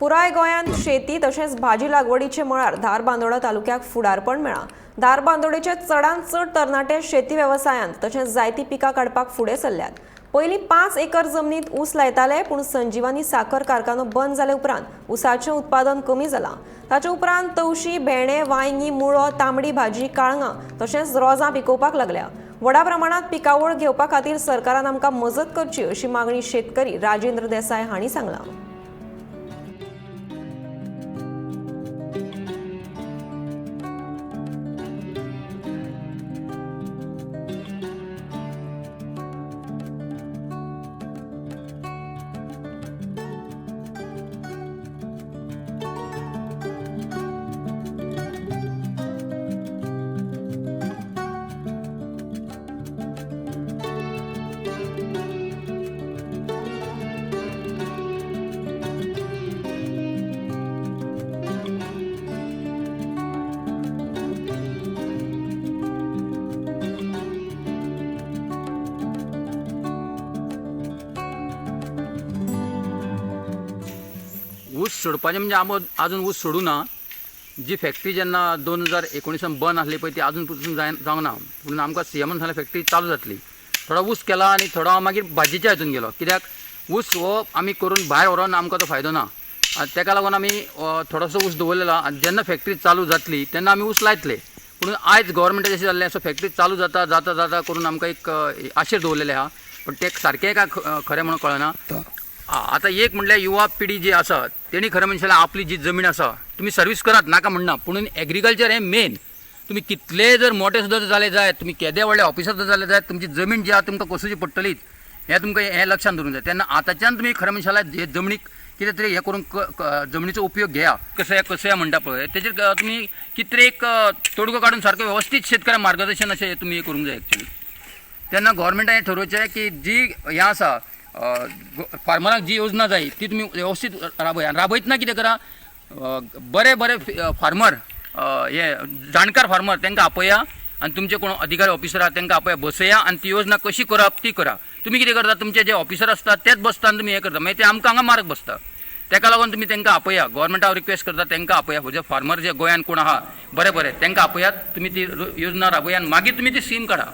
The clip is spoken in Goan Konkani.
पुराय गोंयांत शेती तशेंच भाजी लागवडीचे मळार धारबांदोडा तालुक्याक फुडारपण मेळ्ळां. धारबांदोडेचे चडांत चड तरणाटे शेती वेवसायांत तशेंच जायतीं पिकां काडपाक फुडें सरल्यात. पयलीं 5 एकर जमनीत ऊस लायताले, पूण संजीवनी साखर कारखानो बंद जाले उपरांत ऊसाचें उत्पादन कमी जालां. ताचे उपरांत तवशी, भेंडे, वांयगीं, मुळो, तांबडी भाजी, काळंगां तशेंच रोजां पिकोवपाक लागल्या. व्हडा प्रमाणात पिकावळ घेवपा खातीर सरकारान आमकां मजत करची अशी मागणी शेतकरी राजेंद्र देसाय हांणी सांगलां. ऊस सोडपाचें म्हणजे आमी आजून ऊस सोडूं ना. जी फॅक्टरी जेन्ना 2019 बंद आसली पळय ती आजून पसून जावंक ना. म्हणून आमकां सीएमान सांगलें फॅक्टरी चालू जातली. थोडो ऊस केला आनी थोडो मागीर भाजयेच्या हितून गेलो, कित्याक ऊस हो आमी करून भायर व्हरोन आमकां तो फायदो ना. आनी तेका लागून आमी थोडोसो ऊस दवरलेलो आनी जेन्ना फॅक्टरी चालू जातली तेन्ना आमी ऊस लायतले. पूण आयज गव्हर्मेंटाचें अशें जाल्लें आसा, फॅक्टरी चालू जाता जाता जाता करून आमकां एक आशेर दवरलेलें आहा, पूण तें सारकें काय खरें म्हणून कळना. आतां एक म्हणल्यार युवा पिढी जी आसा तेणी खरें म्हणशात आपली जी जमीन आसा तुमी सर्वीस करात, नाका म्हणना, पुणून एग्रीकल्चर हें मेन. तुमी कितलेय जर मोठे सुद्दां जाले जायत, तुमी केदे व्हडले ऑफिसर सुद्दां जाले जायत, तुमची जमीन जी आहा तुमकां कसोवची पडटलीच, हें तुमकां हें लक्षांत दवरूंक जाय. तेन्ना आतांच्यान तुमी खरें म्हणशात हे जमनीक कितें तरी हें करूंक जमनीचो उपयोग घेया. कसो कसो म्हणटा पळय तेजेर तुमी कितें तरी एक तोडगो काडून सारको वेवस्थीत शेतकऱ्यांक मार्गदर्शन अशें तुमी हें करूंक जाय एक्चुली. तेन्ना गव्हर्मेंटान हें ठरोवचें की जी हें आसा फार्मरांक जी योजना जाय ती तुमी वेवस्थीत राबया. आनी राबयतना कितें करा, बरे बरे फार्मर हे जाणकार फार्मर तांकां आपया आनी तुमचे कोण अधिकारी ऑफिसर आहा तांकां आपया, बसया आनी ती योजना कशी करप ती करा. तुमी कितें करता, तुमचे जे ऑफिसर आसता तेच बसता आनी तुमी हें करता, मागीर ते आमकां हांगा मार्ग बसता. तेका लागून तुमी तांकां आपया, गव्हर्मेंटा हांव रिक्वेस्ट करता तांकां आपया. जे फार्मर जे गोंयांत कोण आहा बरे बरे तांकां आपयात, तुमी ती योजना राबया आनी मागीर तुमी ती स्कीम काडा.